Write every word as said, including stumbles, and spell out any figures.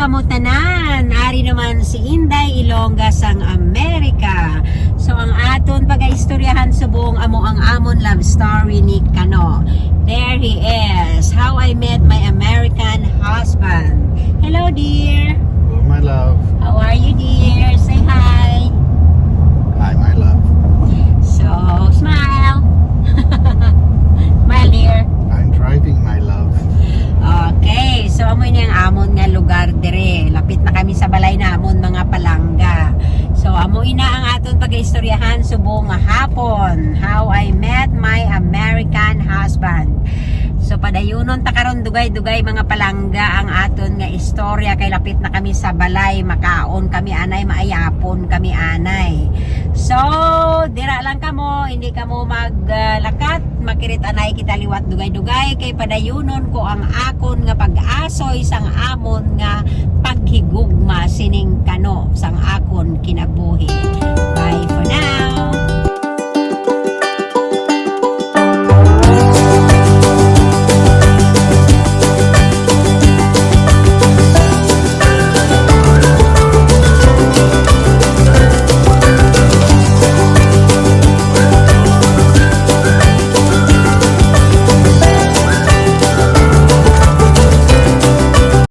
Kamo tanan, ari naman si Inday Ilongga sang Amerika. So ang aton pagaistoryahan subong amo ang amon love story ni Kano. There he is. How I met my American husband. Hello, dear. Hello, my love. How are you, dear? Say hi. Hi, my love. So, smile. Smile, dear. I'm driving, my love. Okay, so amo ini ang amon nga lugar dire. Lapit na kami sa balay namon, mga palangga. So amo ina ang aton pagaistoryahan subong nga hapon. How I met my American husband. So padayunon ta karon dugay-dugay, mga palangga, ang aton nga istorya kay lapit na kami sa balay. Makaon kami anay, maayapon kami anay. So dira lang kamo, hindi kamo maglakat. Makirit anay kita liwat dugay-dugay kay padayunon ko ang akon nga pag-asoy sang amon nga paghigugma sining Kano sang akon kinabuhi.